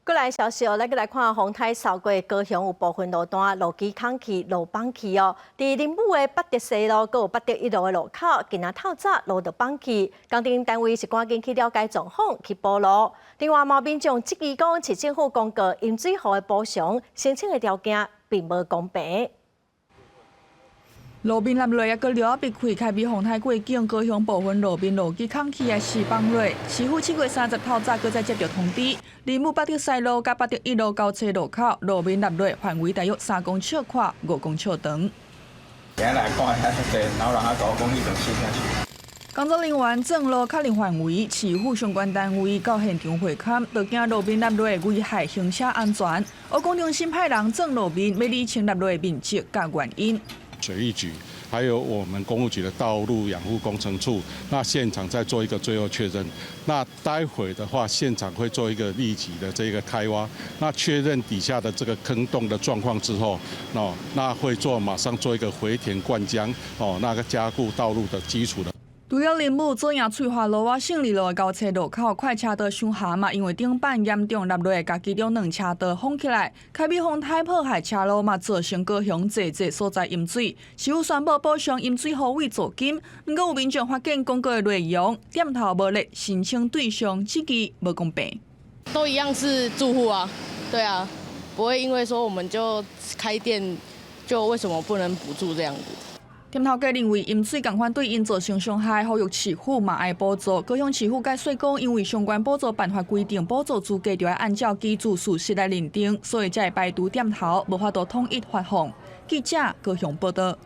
過來消息哦，咱閣來看風颱掃過高雄有部分路段路基空去、路崩去哦。佇林武的八德西路，閣有八德一路的路口，今仔透早路就崩去，工程單位是趕緊去了解狀況，去補路。另外，嘛民眾質疑講，市政府公告飲水戶的補償申請的條件並無公平。路面凹落，猶閣料仔被開，開比風颱過境，高雄部分路面路基空去也四崩落。市府7月30透早，閣再接著通知，林武八德西路佮八德一路交叉路口，路面凹落範圍大約3公尺闊、5公尺長。今來看遐濟，然後人家講講彼陣死下。工作人員鑽路確認範圍，市府相關單位到現場會勘，就驚路面凹落危害行車安全。屋工中心派人鑽路面，欲理清凹落的面積佮原因。水利局，還有我們工務局的道路養護工程處，那現場再做一個最後確認。那待會的話，現場會做一個立即的這個開挖，那確認底下的這個坑洞的狀況之後，哦，那會做馬上做一個回填灌漿，哦，那個加固道路的基礎的。除了林武左營翠華路仔勝利路的交叉路口，快車道傷鹹嘛，因為頂板嚴重凹落，共其中兩車道封起來。開比風颱破壞車路嘛，造成高雄濟濟所在淹水。市府宣布補償淹水戶慰助金，毋過有民眾發現公告的內容，店頭無列申請對象，質疑無公平。都一樣是住戶啊，對啊，不會因為說我們就開店，就為什麼不能補助這樣子？店頭家認為淹水仝款對𪜶造成傷害，呼籲市府嘛愛補助。高雄市府解釋講，因為相關補助辦法規定，補助資格就愛按照居住事實來認定，所以才會排除店頭，無法度統一發放。記者高雄報導。